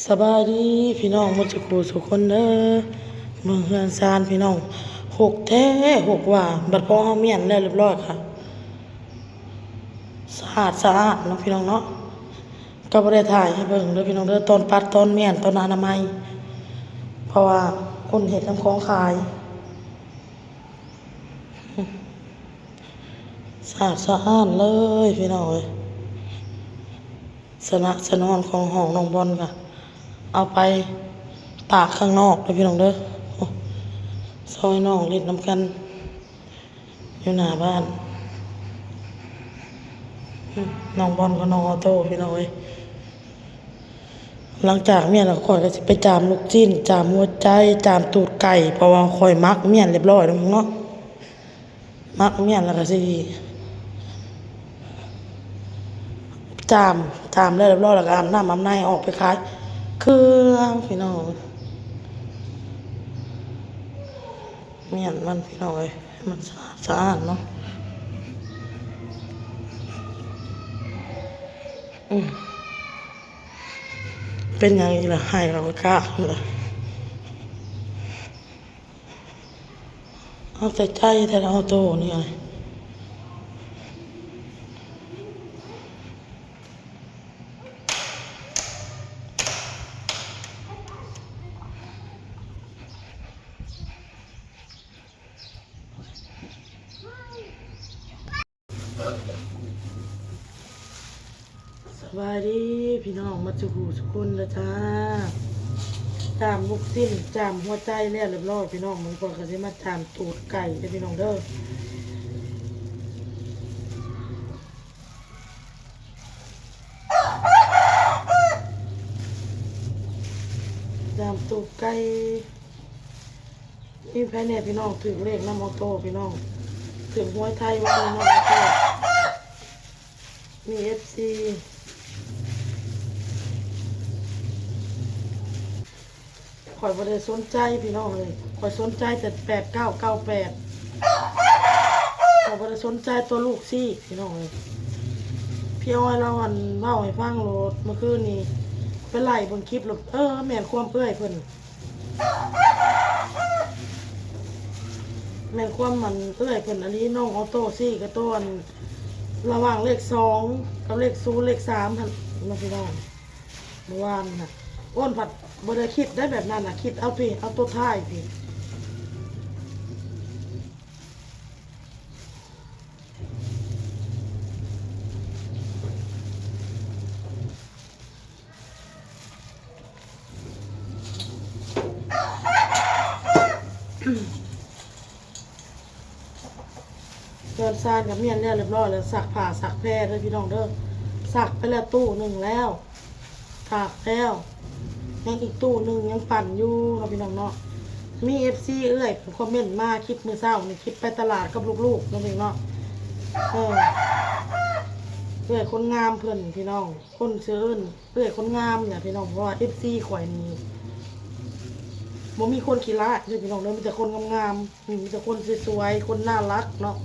ສະບາຍດີພີ່ນ້ອງໝົດສູ່ຄູ່ສູ່ຄົນເດີ. ເບິ່ງເຮືອນຊານພີ່ນ້ອງ ຮົກແທ້ຮົກວ່າ ບັດພໍເຮົາມ້ຽນແລ້ວຮຽບຮ້ອຍກະສະອາດສະອ້ານເນາະພີ່ນ້ອງເນາະ. ກະບໍ່ໄດ້ຖ່າຍໃຫ້ເບິ່ງເດີພີ່ນ້ອງເດີ ຕອນປັດຕອນມ້ຽນຕອນອະນາໄມ ເພາະວ່າຄົນເຮັດນຳຂອງຂາຍ. ສະອາດສະອ້ານເລີຍພີ່ນ້ອງເອີຍ. ສະນະສະນອນຂອງຫ້ອງນ້ອງບອນກະເອົາໄປຕາກຂ້າງນອກເດີພີ່ນ້ອງເດີ. ໂອ້ ຊ່ອຍນ້ອງຫຼິ້ນນຳກັນຢູ່ໜ້າບ້ານ. ນ້ອງບອນກັບນ້ອງອໍໂຕ້ພີ່ນ້ອງເອີຍ. ຫຼັງຈາກມ້ຽນແລ້ວ ຂ້ອຍກະຊິໄປຈາມລູກຊີ້ນ ຈາມຫົວໃຈ ຈາມຕູດໄກ່ ເພາະວ່າຂ້ອຍໝັກມ້ຽນຮຽບຮ້ອຍແລ້ວເນາະ. ໝັກມ້ຽນແລ້ວກະຊິຈາມ ຈາມແລ້ວຮຽບຮ້ອຍແລ້ວກະອາບນ້ຳອາບໃນອອກໄປຂາຍເຄື່ອງພີ່ນ້ອງ. ມ້ຽນມັນພີ່ນ້ອງເອີຍ ໃຫ້ມັນສະອາດສະອ້ານເນາະ. ອືມ ເປັນຫຍັງອີກລະ ໄຫ້ເຂົາກະກາກພຸ້ນລະ. ເອົາແຕ່ໃຈແທ້ລະ ອໍໂຕ້ນີ້. ສະບາຍດີພີ່ນ້ອງໝົດສູ່ຄູ່ສູ່ຄົນເດີຈ້າ. ຈາມລູກຊີ້ນ ຈາມຫົວໃຈແລ້ວຮຽບຮ້ອຍພີ່ນ້ອງ. ມື້ນີ້ຂ້ອຍກະຊິມາຈາມຕູດໄກ່ເດີພີ່ນ້ອງເດີ. ຈາມຕູດໄກ່. ມີໃຜແດ່ພີ່ນ້ອງຖືກເລກນຳອໍໂຕ້ພີ່ນ້ອງ ຖືກຫວຍໄທວ່ານຳອໍໂຕ້? ມີເອັຟຊີ ຂ້ອຍບໍ່ໄດ້ສົນໃຈພີ່ນ້ອງເອີຍ ຂ້ອຍສົນໃຈແຕ່ແປດເກົ້າເກົ້າແປດ ຂ້ອຍບໍ່ໄດ້ສົນໃຈຕົວລູກຊີ້ພີ່ນ້ອງເອີຍ. ພີ່ອ້ອຍລາວ ອັນ ເວົ້າໃຫ້ຟັງໂລດ ມື້ຄືນນີ້ໄປໄລ່ເບິ່ງຄລິບໂລດ ເອີ ແມ່ນຄວາມເອື້ອຍເພິ່ນ ແມ່ນຄວາມ ອັນ ເອື້ອຍເພິ່ນອີ່ຫຼີ ນ້ອງອໍໂຕ້ຊີ້ກະໂຕ ອັນ ລະຫວ່າງເລກສອງກັບເລກສູນ ເລກສາມຫັ້ນເນາະພີ່ນ້ອງ. ເມື່ອວານນະ ໂອ້ນ ພັດບໍ່ໄດ້ຄິດໄດ້ແບບນັ້ນນະ ຄິດເອົາພີ້ ເອົາໂຕທ້າຍພີ້. ເຮືອນຊານກະມ້ຽນແລ້ວຮຽບຮ້ອຍແລ້ວ ຊັກຜ້າຊັກແພເດີພີ່ນ້ອງເດີ. ຊັກໄປແລ້ວຕູ້ໜຶ່ງແລ້ວ ຕາກແລ້ວ ຍັງອີກຕູ້ໜຶ່ງຍັງປັ່ນຢູ່ເນາະພີ່ນ້ອງເນາະ. ມີເອັຟຊີເອື້ອຍເພິ່ນຄອມເມັ້ນມາ ຄລິບມື້ເຊົ້ານີ້ ຄລິບໄປຕະຫຼາດກັບລູກໆເນາະພີ່ນ້ອງເນາະ. ເອີ ເອື້ອຍຄົນງາມເພິ່ນພີ່ນ້ອງ ຄົນຊື່ເອີ້ນເອື້ອຍຄົນງາມແຫຼະພີ່ນ້ອງ ເພາະວ່າເອັຟຊີຂ້ອຍນີ້ບໍ່ມີຄົນຂີ້ລ້າຍເດີພີ່ນ້ອງເດີ ມີແຕ່ຄົນງາມໆ ອືມ ມີແຕ່ຄົນສວຍໆ ຄົນໜ້າຮັກເນາະ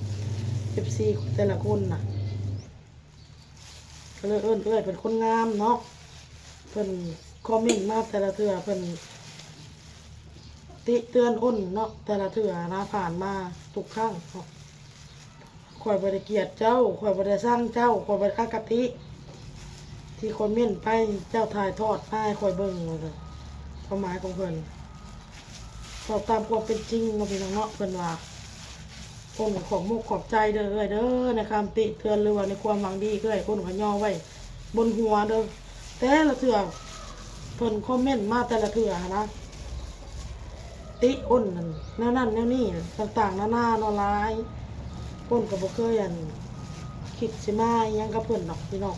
ເອັຟຊີແຕ່ລະຄົນນະ. ກະເລີຍເອີ້ນເອື້ອຍເພິ່ນຄົນງາມເນາະ. ເພິ່ນຄອມເມັ້ນມາແຕ່ລະເທື່ອ ເພິ່ນຕິເຕືອນອ້ນເນາະ ແຕ່ລະເທື່ອນະ ຜ່ານມາທຸກຄັ້ງເນາະ. ຂ້ອຍບໍ່ໄດ້ກຽດເຈົ້າ ຂ້ອຍບໍ່ໄດ້ຊັງເຈົ້າ ຂ້ອຍບໍ່ໄດ້ອະຄະຕິ ທີ່ຄອມເມັ້ນໄປ ເຈົ້າຖ່າຍທອດມາໃຫ້ຂ້ອຍເບິ່ງ ວ່າຊັ້ນ ຄວາມໝາຍຂອງເພິ່ນ ເວົ້າຕາມຄວາມເປັນຈິງເນາະພີ່ນ້ອງເນາະ. ເພິ່ນວ່າ ໂອ້ນ ກະຂອບມຸກຂອບໃຈເດີເອື້ອຍເດີ ໃນຄຳຕິເຕືອນ ຫຼືວ່າໃນຄວາມຫວັງດີ ເອື້ອຍໂອ້ນກະຍໍໄວ້ບົນຫົວເດີ. ແຕ່ລະເທື່ອເພິ່ນຄອມເມັ້ນມາແຕ່ລະເທື່ອຫັ້ນນະ ຕິອ້ນນັ້ນ ແນວນັ້ນແນວນີ້ ຕ່າງໆນານາເນາະ ຫຼາຍຄົນກະບໍ່ເຄີຍ ອັນ ຄິດຊິມາອີ່ຫຍັງກັບເພິ່ນດອກພີ່ນ້ອງ.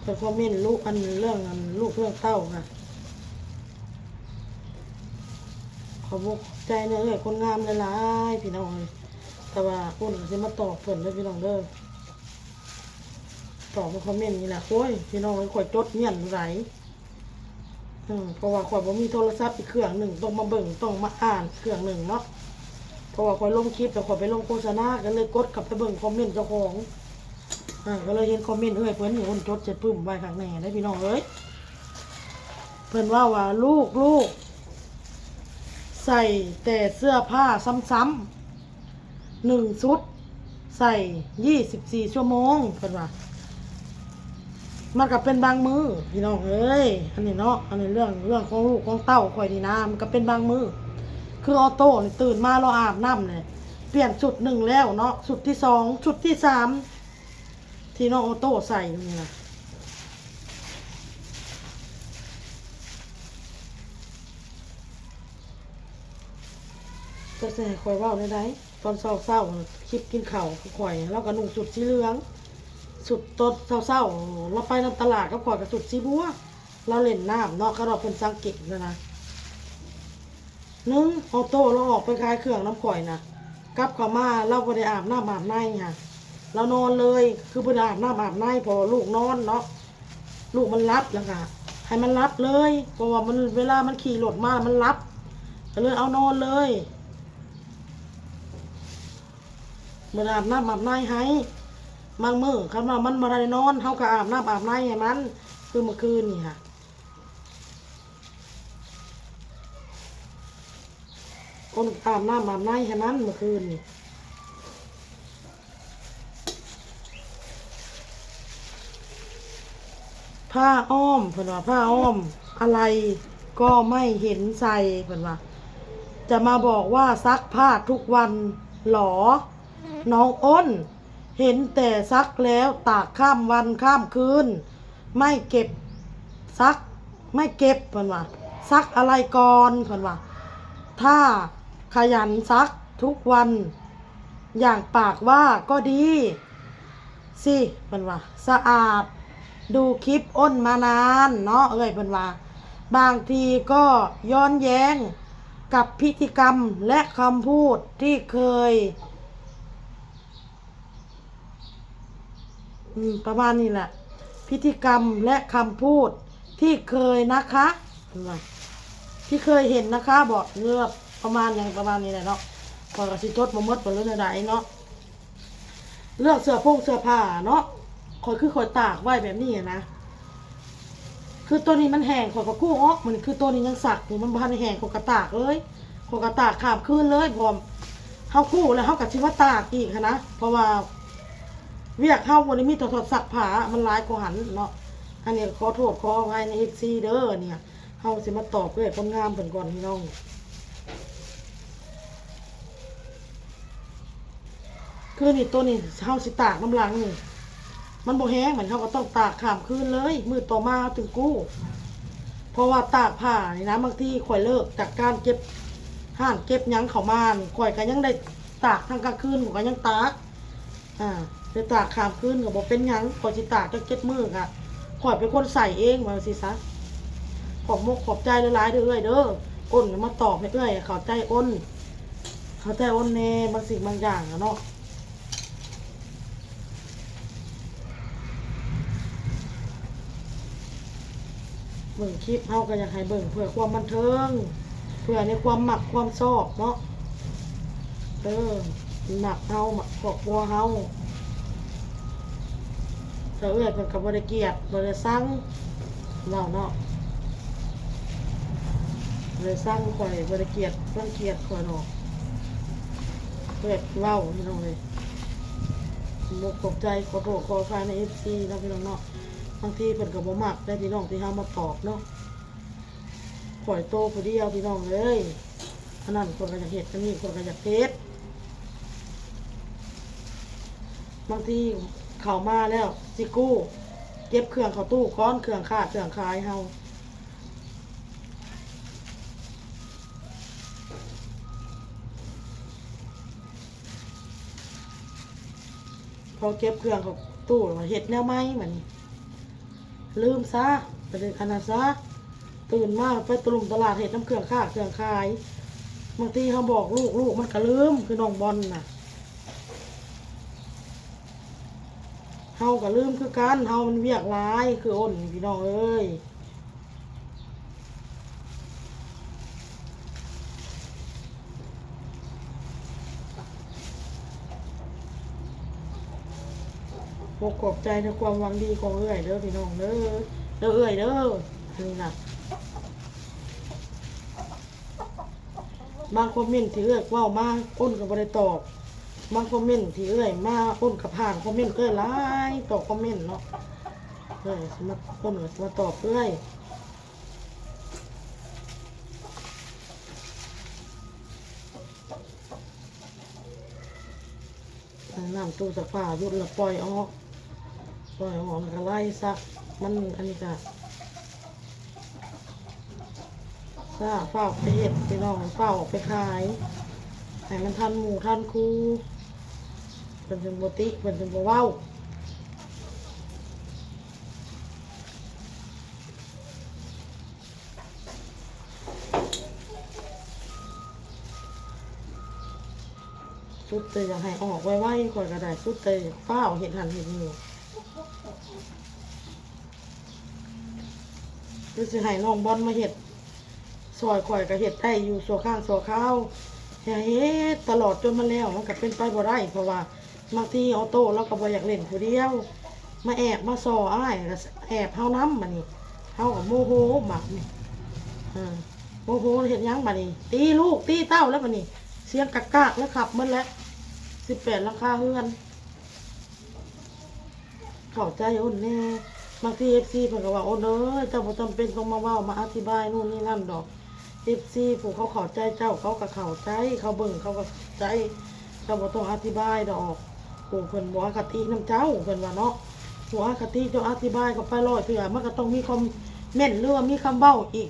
ເພິ່ນຄອມເມັ້ນລູກ ອັນ ເລື່ອງ ອັນ ລູກເລື່ອງເຕົ້າຫັ້ນ ຂອບມຸກຂອບໃຈເອື້ອຍຄົນງາມຫຼາຍໆ ພີ່ນ້ອງເອີຍ. ແຕ່ວ່າໂອ້ນກະຊິມາຕອບເພິ່ນເດີພີ່ນ້ອງເດີ ຕອບໃນຄອມເມັ້ນນີ້ແຫຼະ. ໂອ້ຍ ພີ່ນ້ອງເອີຍ ຂ້ອຍຈົດມ້ຽນບໍ່ໄດ້ ເອີ ເພາະວ່າຂ້ອຍບໍ່ມີໂທລະສັບອີກເຄື່ອງໜຶ່ງ ຕ້ອງມາເບິ່ງ ຕ້ອງມາອ່ານອີກເຄື່ອງໜຶ່ງເນາະ. ເພາະວ່າຂ້ອຍລົງຄລິບແລ້ວ ຂ້ອຍໄປລົງໂຄສະນາ ກະເລີຍກົດເຂົ້າໄປເບິ່ງຄອມເມັ້ນເຈົ້າຂອງ ເອີ ກະເລີຍເຫັນຄອມເມັ້ນເອື້ອຍເພິ່ນ ໂອ້ນຈົດໃສ່ປຶ້ມໄວ້ຄັກແນ່ເດ້ພີ່ນ້ອງເອີຍ. ເພິ່ນເວົ້າວ່າ ລູກໆ ໃສ່ແຕ່ເສື້ອຜ້າຊ້ຳໆ ໜຶ່ງຊຸດໃສ່ ຊາວສີ່ຊົ່ວໂມງ ເພິ່ນວ່າ. ມັນກໍເປັນບາງມື້ພີ່ນ້ອງເອີຍ ອັນນີ້ເນາະ ອັນນີ້ເລື່ອງ ເລື່ອງຂອງລູກຂອງເຕົ້າຂ້ອຍນີ້ນະ ມັນກໍເປັນບາງມື້. ຄືອໍໂຕ້ນີ້ຕື່ນມາລາວອາບນ້ຳແຫຼະ ປ່ຽນຊຸດໜຶ່ງແລ້ວເນາະ ຊຸດທີສອງ ຊຸດທີສາມ ທີ່ນ້ອງອໍໂຕ້ໃສ່ຢູ່ນີ້ນະ. ຈັກຊິໃຫ້ຂ້ອຍເວົ້າແນວໃດ? ຕອນເຊົ້າໆ ຄລິບກິນເຂົ້າຂອງຂ້ອຍ ລາວກໍນຸ່ງຊຸດສີເຫຼືອງ ຊຸດຕອນເຊົ້າໆ ລາວໄປນຳຕະຫຼາດກັບຂ້ອຍກໍຊຸດສີບົວ ລາວຫຼິ້ນນ້ຳເນາະ ຄັນວ່າເພິ່ນສັງເກດນະນະ. ໜຶ່ງ ອໍໂຕ້ລາວອອກໄປຂາຍເຄື່ອງນຳຂ້ອຍນະ ກັບເຂົ້າມາລາວບໍ່ໄດ້ອາບນ້ຳອາບໃນຫັ້ນ ລາວນອນເລີຍ ຄືບໍ່ໄດ້ອາບນ້ຳອາບໃນ ເພາະວ່າລູກນອນເນາະ ລູກມັນຫຼັບ ແລ້ວກະໃຫ້ມັນຫຼັບເລີຍ ເພາະວ່າມັນ ເວລາມັນຂີ່ລົດມາມັນຫຼັບ ກໍເລີຍເອົານອນເລີຍ ບໍ່ໄດ້ອາບນ້ຳອາບໃນໃຫ້. ບາງມື້ຄັນວ່າມັນບໍ່ໄດ້ນອນ ເຮົາກໍອາບນ້ຳອາບໃນໃຫ້ມັນ ຄືເມື່ອຄືນນີ້ຫະ ຄົນອາບນ້ຳອາບໃນໃຫ້ມັນເມື່ອຄືນນີ້. ຜ້າອ້ອມ ເພິ່ນວ່າ ຜ້າອ້ອມอะไรก็ไม่เห็นใส่ ເພິ່ນວ່າ จะมาบอกว่าซักผ้าทุกวันหรอ น้องอ้น เห็นแต่ซักแล้วตากข้ามวันข้ามคืน ไม่เก็บ ซัก ไม่เก็บ เพิ่นว่า ซักอะไรก่อน เพิ่นว่า ถ้าขยันซักทุกวัน อย่างปากว่าก็ดีสิ เพิ่นว่า สะอาด ดูคลิปอ้นมานานเนาะเอื้อย เพิ่นว่า บางทีก็ย้อนแย้งกับพฤติกรรมและคำพูดที่เคย ອືມ ປະມານນີ້ແຫຼະ พฤติกรรมและคำพูดที่เคยนะคะ ເພິ່ນວ່າ ທີ່ເຄີຍເຫັນນະຄະບໍ ຫຼືວ່າປະມານຫຍັງປະມານນີ້ແຫຼະເນາະ ຂ້ອຍກໍຊິຈົດບໍ່ໝົດບໍ່ເລີຍແນວໃດເນາະ ເລື່ອງເສື້ອຜົງເສື້ອຜ້າເນາະ ຂ້ອຍຄືຂ້ອຍຕາກໄວ້ແບບນີ້ຫັ້ນນະ ຄືໂຕນີ້ມັນແຫ້ງ ຂ້ອຍກໍກູ້ອອກ ມັນຄືໂຕນີ້ຍັງສັກຢູ່ ມັນບໍ່ທັນໄດ້ແຫ້ງ ຂ້ອຍກໍຕາກເລີຍ ຂ້ອຍກໍຕາກຂ້າມຄືນເລີຍ ເພາະເຮົາກູ້ແລ້ວເຮົາກໍຊິມາຕາກອີກຫັ້ນນະ ເພາະວ່າວຽກເຮົາບໍ່ໄດ້ມີແຕ່ຖອດຊັກຜ້າ ມັນຫຼາຍກວ່າຫັ້ນເນາະ ອັນນີ້ຂໍໂທດຂໍອະໄພໃນເອັຟຊີເດີ ອັນນີ້ເຮົາຊິມາຕອບເອື້ອຍຄົນງາມເພິ່ນກ່ອນພີ່ນ້ອງ. ຄືນີ້ ໂຕນີ້ເຮົາຊິຕາກນຳຫຼັງນີ້ ມັນບໍ່ແຫ້ງ ມັນ ເຮົາກໍຕ້ອງຕາກຂ້າມຄືນເລີຍ ມື້ຕໍ່ມາເຮົາຈຶ່ງກູ້ ເພາະວ່າຕາກຜ້ານີ້ນະ ບາງທີຂ້ອຍເລີກຈາກການເກັບຮ້ານເກັບຫຍັງເຂົ້າມານີ້ ຂ້ອຍກໍຍັງໄດ້ຕາກທັງກາງຄືນ ຂ້ອຍກໍຍັງຕາກ ອາ ໄດ້ຕາກຂ້າມຄືນກໍບໍ່ເປັນຫຍັງ ຂ້ອຍຊິຕາກຈັກເຈັດມື້ກະ ຂ້ອຍເປັນຄົນໃສ່ເອງ ວ່າຊີ້ຊະ ຂອບມົກຂອບໃຈຫຼາຍໆເດີເອື້ອຍເດີ ອ້ນມາຕອບໃຫ້ເອື້ອຍເຂົ້າໃຈ ອ້ນເຂົ້າໃຈອ້ນແດ່ ບາງສິ່ງບາງຢ່າງຫັ້ນເນາະ ເບິ່ງຄລິບເຮົາກໍຢາກໃຫ້ເບິ່ງເພື່ອຄວາມບັນເທີງ ເພື່ອໃນຄວາມມັກຄວາມຊອບເນາະ ເອີ ມັກເຮົາ ມັກຄອບຄົວເຮົາ ເຈົ້າເອື້ອຍເພິ່ນກໍບໍ່ໄດ້ກຽດ ບໍ່ໄດ້ຊັງ ເວົ້າເນາະ ບໍ່ໄດ້ຊັງຂ້ອຍ ບໍ່ໄດ້ກຽດ ລັງກຽດຂ້ອຍດອກ ເອື້ອຍເວົ້າ ພີ່ນ້ອງເອີຍ ຂອບອົກຂອບໃຈ ຂໍໂທດຂໍອະໄພໃນເອັຟຊີເນາະ ພີ່ນ້ອງເນາະ ບາງທີເພິ່ນກໍບໍ່ມັກເດ້ ພີ່ນ້ອງ ທີ່ເຮົາມາຕອບເນາະ ຂ້ອຍໂຕຜູ້ດຽວ ພີ່ນ້ອງເອີຍ ອັນນັ້ນຂ້ອຍກໍຢາກເຮັດ ອັນນີ້ຂ້ອຍກໍຢາກເຮັດ ບາງທີເຂົ້າມາແລ້ວຊິກູ້ ເກັບເຄື່ອງເຂົ້າຕູ້ກ່ອນ ເຄື່ອງຄ້າເຄື່ອງຂາຍເຮົາ ພໍເກັບເຄື່ອງເຂົ້າຕູ້ແລ້ວ ເຮັດແນວໃໝ່ບາດນີ້ ລືມຊະ ໄປເລີຍ ອັນນັ້ນຊະ ຕື່ນມາໄປຕະລຸມຕະຫຼາດ ເຮັດນຳເຄື່ອງຄ້າເຄື່ອງຂາຍ ບາງທີເຮົາບອກລູກ ລູກມັນກໍລືມ ຄືນ້ອງບອນນະ ເຮົາກໍລືມຄືກັນ ເຮົາມັນວຽກຫຼາຍ ຄືອ້ນນີ້ ພີ່ນ້ອງເອີຍ. ຂໍຂອບໃຈໃນຄວາມຫວັງດີຂອງເອື້ອຍເດີ ພີ່ນ້ອງເດີ ເດີເອື້ອຍເດີ ນີ້ນະ ບາງຄອມເມັນທີ່ເອື້ອຍເວົ້າມາ ອ້ນກໍບໍ່ໄດ້ຕອບ. ບາງຄອມເມັນທີ່ເອື້ອຍມາ ອ້ນກໍຜ່ານຄອມເມັນເອື້ອຍຫຼາຍຕໍ່ຄອມເມັນເນາະ. ເອື້ອຍຊິມາ ອ້ນກໍຊິມາຕອບເອື້ອຍ. ນ້ຳຕູ້ຊັກຜ້າຢຸດລະປ່ອຍອອກ ປ່ອຍອອກແລ້ວກໍໄລ່ຊັກ. ມັນອັນນີ້ກະຊ້າ ຟ້າວໄປເຮັດພີ່ນ້ອງ ຟ້າວອອກໄປຂາຍ ໃຫ້ມັນທັນໝູ່ທັນຄູ່ ເພິ່ນຈຶ່ງບໍ່ຕິ ເພິ່ນຈຶ່ງບໍ່ເວົ້າ. ສຸດແຕ່ຢາກໃຫ້ອອກໄວໆ ຂ້ອຍກໍໄດ້ ສຸດແຕ່ຟ້າວເຮັດຫັ້ນເຮັດນີ້. ຄືຊິໃຫ້ນ້ອງບອນມາເຮັດຊ່ອຍຂ້ອຍກໍເຮັດໄດ້ຢູ່ຊົ່ວຄັ້ງຊົ່ວຄາວ. ຖ້າເຮັດຕະຫຼອດຈົນມັນແລ້ວ ມັນກໍເປັນໄປບໍ່ໄດ້ ເພາະວ່າ ບາງທີອໍໂຕ້ລາວກໍບໍ່ຢາກຫຼິ້ນຜູ້ດຽວ ມາແອບມາສໍ້ອ້າຍ ກໍແອບເຮົານຳ. ບາດນີ້ເຮົາກໍໂມໂຫ ບາດນີ້ ເອີ ໂມໂຫເຮັດຫຍັງ? ບາດນີ້ຕີລູກຕີເຕົ້າແລ້ວ ບາດນີ້ສຽງກາກໆ ແລ້ວຂັບໝົດແລ້ວ ສິບແປດຫຼັງຄາເຮືອນ. ເຂົ້າໃຈອ້ນແດ່. ບາງທີເອັຟຊີເພິ່ນກໍວ່າ ອ້ນເອີຍ ເຈົ້າບໍ່ຈຳເປັນຕ້ອງມາເວົ້າມາອະທິບາຍໂນ່ນນີ້ນັ້ນດອກ. ເອັຟຊີຜູ້ເຂົາເຂົ້າໃຈເຈົ້າ ເຂົາກໍເຂົ້າໃຈ ເຂົາເບິ່ງເຂົາກໍເຂົ້າໃຈ ເຈົ້າບໍ່ຕ້ອງອະທິບາຍດອກ. ຜູ້ເພິ່ນບໍ່ອະຄະຕິນຳເຈົ້າ ເພິ່ນວ່າເນາະ ຜູ້ອະຄະຕິເຈົ້າອະທິບາຍເຂົ້າໄປຮ້ອຍເທື່ອ ມັນກໍຕ້ອງມີຄອມເມັນ ຫຼືວ່າມີຄຳເວົ້າອີກ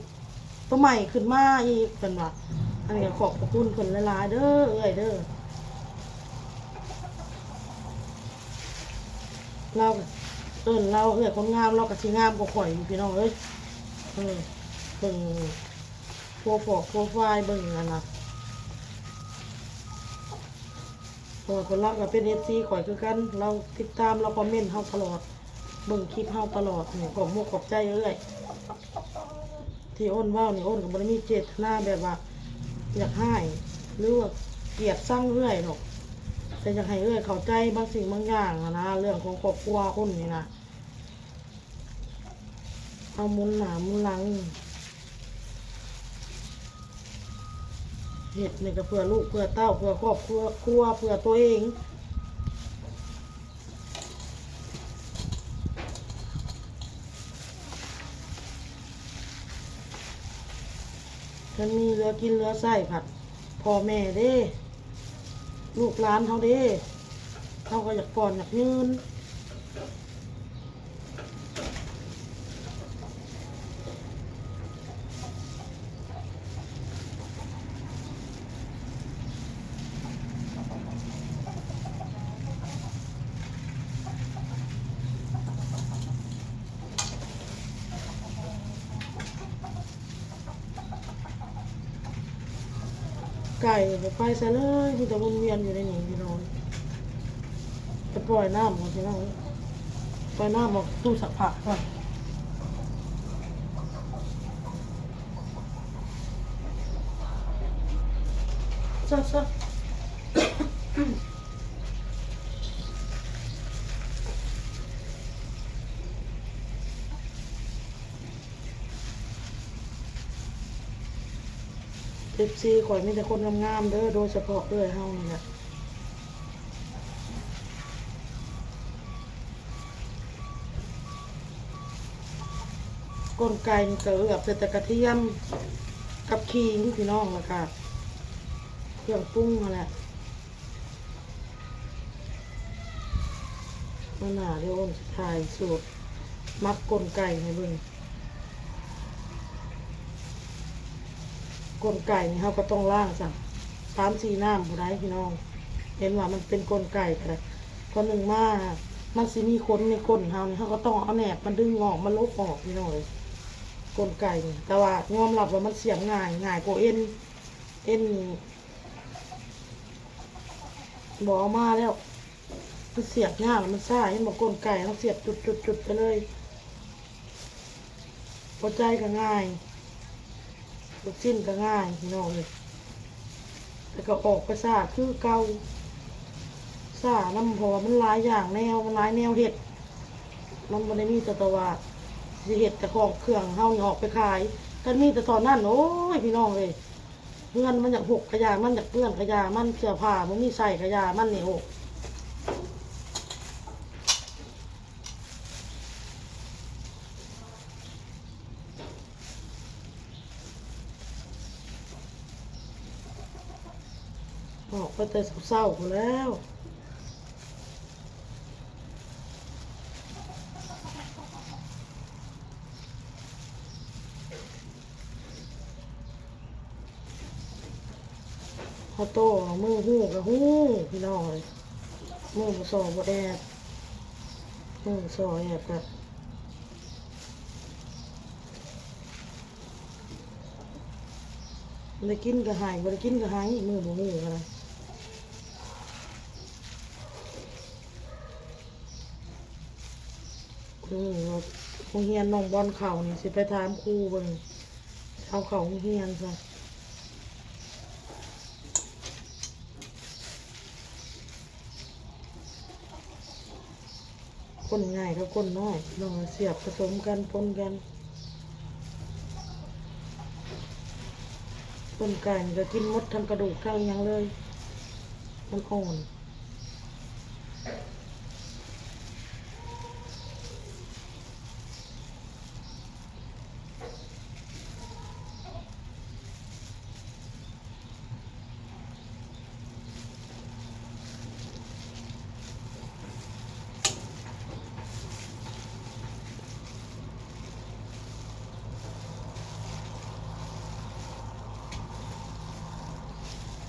ໂຕໃໝ່ຂຶ້ນມາອີກ ເພິ່ນວ່າ. ອັນນີ້ກໍຂອບພະຄຸນເພິ່ນຫຼາຍໆເດີເອື້ອຍເດີ. ລາວ ເອີ້ນລາວເອື້ອຍຄົນງາມ ລາວກໍຊິງາມກວ່າຂ້ອຍຢູ່ ພີ່ນ້ອງເອີຍ. ເອີ ເບິ່ງໂປຣຟອກໂປຣຟາຍ ເບິ່ງອັນນະ ເພາະວ່າຄົນລາວກໍເປັນເອັຟຊີຂ້ອຍຄືກັນ ລາວຕິດຕາມ ລາວຄອມເມັນເຮົາຕະຫຼອດ ເບິ່ງຄລິບເຮົາຕະຫຼອດ. ນີ້ ຂອບມຸກຂອບໃຈເອື້ອຍ ທີ່ອ້ນເວົ້ານີ້ ອ້ນກໍບໍ່ໄດ້ມີເຈດຕະນາແບບວ່າຢາກຮ້າຍ ຫຼືວ່າກຽດຊັງເອື້ອຍດອກ ແຕ່ຢາກໃຫ້ເອື້ອຍເຂົ້າໃຈບາງສິ່ງບາງຢ່າງຫັ້ນນະ ເລື່ອງຂອງຄອບຄົວອ້ນນີ້ນະ. ເຮົາໝູນໜ້າໝູນຫຼັງ ເຮັດນີ້ກໍເພື່ອລູກເພື່ອເຕົ້າ ເພື່ອຄອບຄົວ ຄົວ ເພື່ອຕົວເອງ. ຄັນມີເຫຼືອກິນເຫຼືອໃຊ້ພັດ ພໍ່ແມ່ເດ້ ລູກຫຼານເຮົາເດ້ ເຮົາກໍຢາກກ່ອນຢາກຍືນ. ໄກ່ບໍ່ໄປໃສເລີຍ ມີແຕ່ວົນວຽນຢູ່ໃນນີ້ພີ່ນ້ອງ. ໄປປ່ອຍນ້ຳກ່ອນພີ່ນ້ອງ ປ່ອຍນ້ຳອອກຕູ້ຊັກຜ້າກ່ອນ. ຊະ ຊະ. ເອັຟຊີຂ້ອຍມີແຕ່ຄົນງາມໆເດີ ໂດຍສະເພາະເອື້ອຍເຮົານີ້ແຫຼະ. ກົ້ນໄກ່ນີ້ກໍເອືອບໃສ່ແຕ່ກະທຽມກັບຂີງພີ່ນ້ອງ ແລ້ວກະເຄື່ອງປຸງຫັ້ນແຫຼະ. ມື້ໜ້າດຽວອ້ນຊິຖ່າຍສູດໝັກກົ້ນໄກ່ໃຫ້ເບິ່ງ. ກົ້ນໄກ່ນີ້ເຮົາກໍຕ້ອງລ້າງຊ້ຳ ສາມສີ່ນ້ຳພຸ້ນໃດ໋ພີ່ນ້ອງ. ເຫັນວ່າມັນເປັນກົ້ນໄກ່ກໍໄດ້ ພໍໜຶ່ງມາມັນຊິມີຂົນໃນກົ້ນເຮົານີ້ ເຮົາກໍຕ້ອງເອົາແໜບມັນດຶງອອກ ມາຫຼົກອອກພີ່ນ້ອງເອີຍ ກົ້ນໄກ່ນີ້. ແຕ່ວ່າຍອມຮັບວ່າມັນສຽບງ່າຍ ງ່າຍກວ່າເອັນ ເອັນນີ້ບໍ່ເອົາມາແລ້ວ ມັນສຽບຍາກ ມັນຊ້າ. ເຫັນບໍ່ ກົ້ນໄກ່ເຮົາສຽບຈຸດໆໆໄປເລີຍ. ຫົວໃຈກໍງ່າຍ ລູກຊີ້ນກໍງ່າຍພີ່ນ້ອງເອີຍ ແຕ່ກໍອອກໄປຊ້າຄືເກົ່າ ຊ້ານຳ ເພາະວ່າມັນຫຼາຍຢ່າງແນວ ມັນຫຼາຍແນວເຮັດ. ມັນບໍ່ໄດ້ມີແຕ່ ແຕ່ວ່າຊິເຮັດແຕ່ຂອງເຄື່ອງເຮົານີ້ອອກໄປຂາຍ ຄັນມີແຕ່ຕອນນັ້ນ ໂອ້ຍ ພີ່ນ້ອງເອີຍ. ເຮືອນມັນຢາກຮົກກະຢ່າມັນ, ຢາກເປື້ອນກະຢ່າມັນ, ເສື້ອຜ້າບໍ່ມີໃສ່ກະຢ່າມັນນີ້. ໂອ້ ອອກໄປແຕ່ເຊົ້າໆພຸ້ນແລ້ວ. ເຮົາໂຕ ມືຮູ້ກະຮູ້ພີ່ນ້ອງເອີຍ, ມືບໍ່ສໍ່ບໍ່ແອບ, ມືສໍ່ແອບກະ ໄດ້ກິນກະໃຫ້, ບໍ່ໄດ້ກິນກະໃຫ້, ມືບໍ່ຮູ້ຫັ້ນນະ. ອືມ ໂຮງຮຽນນ້ອງບອນເຂົ້ານີ້ ຊິໄປຖາມຄູເບິ່ງ ເອົາເຂົ້າໂຮງຮຽນຊະ. ຄົນໃຫຍ່ກັບຄົນນ້ອຍ ລອງສຽບປະສົມກັນ ປົນກັນ. ຕົ້ມໄກ່ນີ້ກະກິນໝົດ ທັງກະດູກ ທັງອີ່ຫຍັງເລີຍ, ມັນອ່ອນ.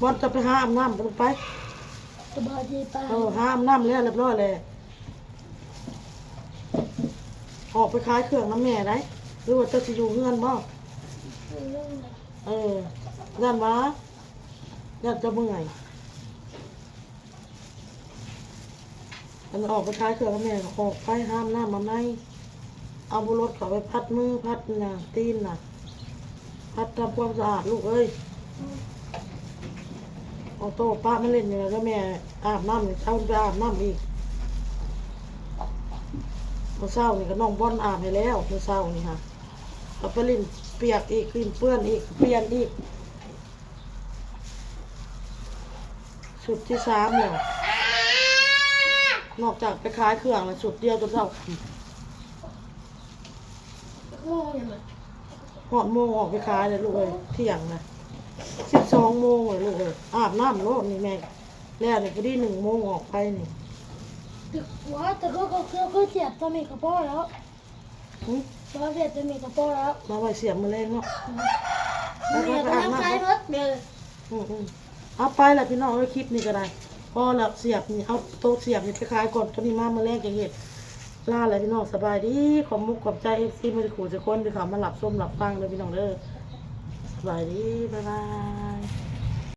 ບອນ ຈະໄປຫາອາບນ້ຳ ໄປລູກໄປ. ສະບາຍດີປ້າ. ເອີ ຫາອາບນ້ຳແລ້ວ ລຽບຮ້ອຍແລ້ວ. ອອກໄປຂາຍເຄື່ອງນຳແມ່ໄດ໋ ຫຼືວ່າເຈົ້າຊິຢູ່ເຮືອນບໍ່? ເອີ ຢ້ານວ່າ ຢ້ານເຈົ້າເມື່ອຍ. ອັນອອກໄປຂາຍເຄື່ອງນຳແມ່ ອອກໄປຫາອາບນ້ຳອາບໃນ. ເອົາບຸລົດເຂົ້າໄປພັດມື ພັດຫຍັງ ຕີນນະ ພັດທຳຄວາມສະອາດລູກເອີຍ. ອອໂຕ້ປະມາຫຼິ້ນຢູ່ນະ ແລ້ວແມ່ອາບນ້ຳ ເອົາມັນໄປອາບນ້ຳອີກ. ມື້ເຊົ້ານີ້ກະນ້ອງບອນອາບໃຫ້ແລ້ວ ມື້ເຊົ້ານີ້ຫະ ເອົາໄປຫຼິ້ນປຽກອີກ ຫຼິ້ນເປື້ອນອີກ ປ່ຽນອີກ. ຊຸດທີສາມແລ້ວ ນອກຈາກໄປຂາຍເຄື່ອງແລ້ວ ຊຸດດຽວຈົນເຊົ້າຄ່ຳ. ໂມງຫຍັງນະ? ຮອດໂມງອອກໄປຂາຍແລ້ວລູກເອີຍ ທ່ຽງນະ ສິບສອງໂມງແລ້ວລູກເອີຍ. ອາບນ້ຳໂລດນີ້ແມ່ ແລ້ວນີ້ພໍດີໜຶ່ງໂມງອອກໄປນີ້. ວ່າແຕ່ກໍ ກໍ ກໍສຽບຕອນນີ້ກະພໍແລ້ວ. ຫຶ? ສຽບຕອນນີ້ກະພໍແລ້ວ ມາໄວ້ສຽບມື້ແລງເນາະ. ອືມ ໄປ ໄປ ໄປອາບນ້ຳ ໄປ ໄປ ໄປ ອືມໆ. ເອົາໄປລະພີ່ນ້ອງເອີຍ ຄລິບນີ້ກະໄດ້ ພໍລະ. ສຽບນີ້ ເອົາໂຕະສຽບນີ້ໄປຂາຍກ່ອນ ໂຕະນີ້ມາມື້ແລງຈັ່ງເຮັດ. ລາລະພີ່ນ້ອງ ສະບາຍດີ. ຂອບມຸກຂອບໃຈເອັຟຊີໝົດທຸກຜູ້ທຸກຄົນທີ່ເຂົ້າມາຮັບຊົມຮັບຟັງເດີພີ່ນ້ອງເດີ. ສະບາຍດີ ບາຍບາຍ.